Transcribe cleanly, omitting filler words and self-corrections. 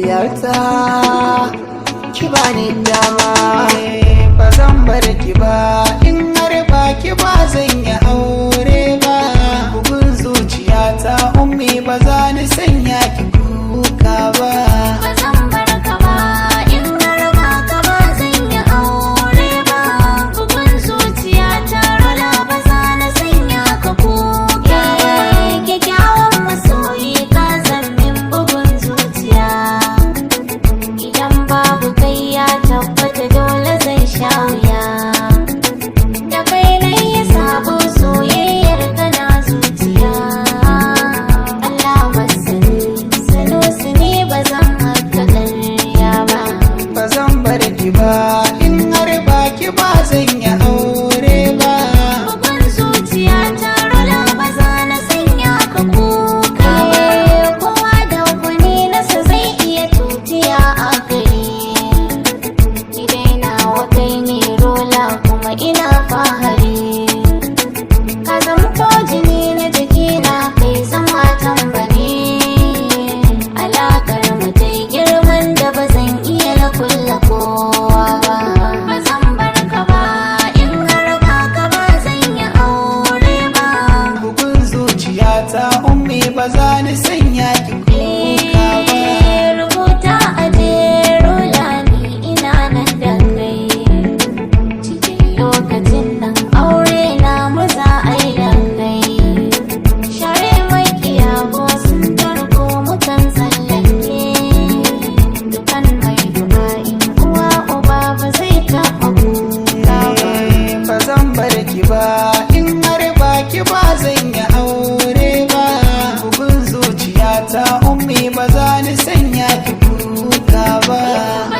Masoyiyata, ki bani dama. Ba zan bar ki ba, in har ba ki ba zan yi aure ba. Bugun zuciyata, Ummi, ba za ni sanya ki kuka ba. Ba zan bar ka ba, in har ba ka ba zan yi aure ba. Bugun zuciya ta, rola, ba za na sanya ka kuka ba. Kyakkyawan masoyi, ka zammin bugun zuciya. Idan babu kai, ya tabbata dole zan sha wuya. Da kai na yi sabo, soyayyar kana zuciya. Allah masani, sanusi ne, ba zan haka ƙarya ba. Ba zan bar ki ba, in har ba ki ba zan yi aure ba. Bugun zuciya ta, rola, ba za na sanya ka kuka ba. Kowa da wani nasa zai iya tutiya a gari. Ni dai nawa kai ne, rola, kuma ina fahari. Ka zamto jini na jikina, kai zama tambari. Alakar mu ta yi girman da ba zan iya na kulla kowa ba. Ba zan bar ka ba, in har ba ka ba zan yi aure ba. Bugun zuciyata, Ummi, ba za ni sanya ki kuka ba. Eh, rubuta a rola, ni ina nan da kai. Cikin lokacin nan aure na mu za a yi da kai. Share makiya ko sun tarko, mukan tsallake. Dukan mai du'a'in uwa uba ba zai taɓa kuka ba. Ba zan bar ki ba, in har ba ki ba zan yi aure ba. Bugun zuciyata, Ummi, ba za ni sanya ki kuka ba. Ba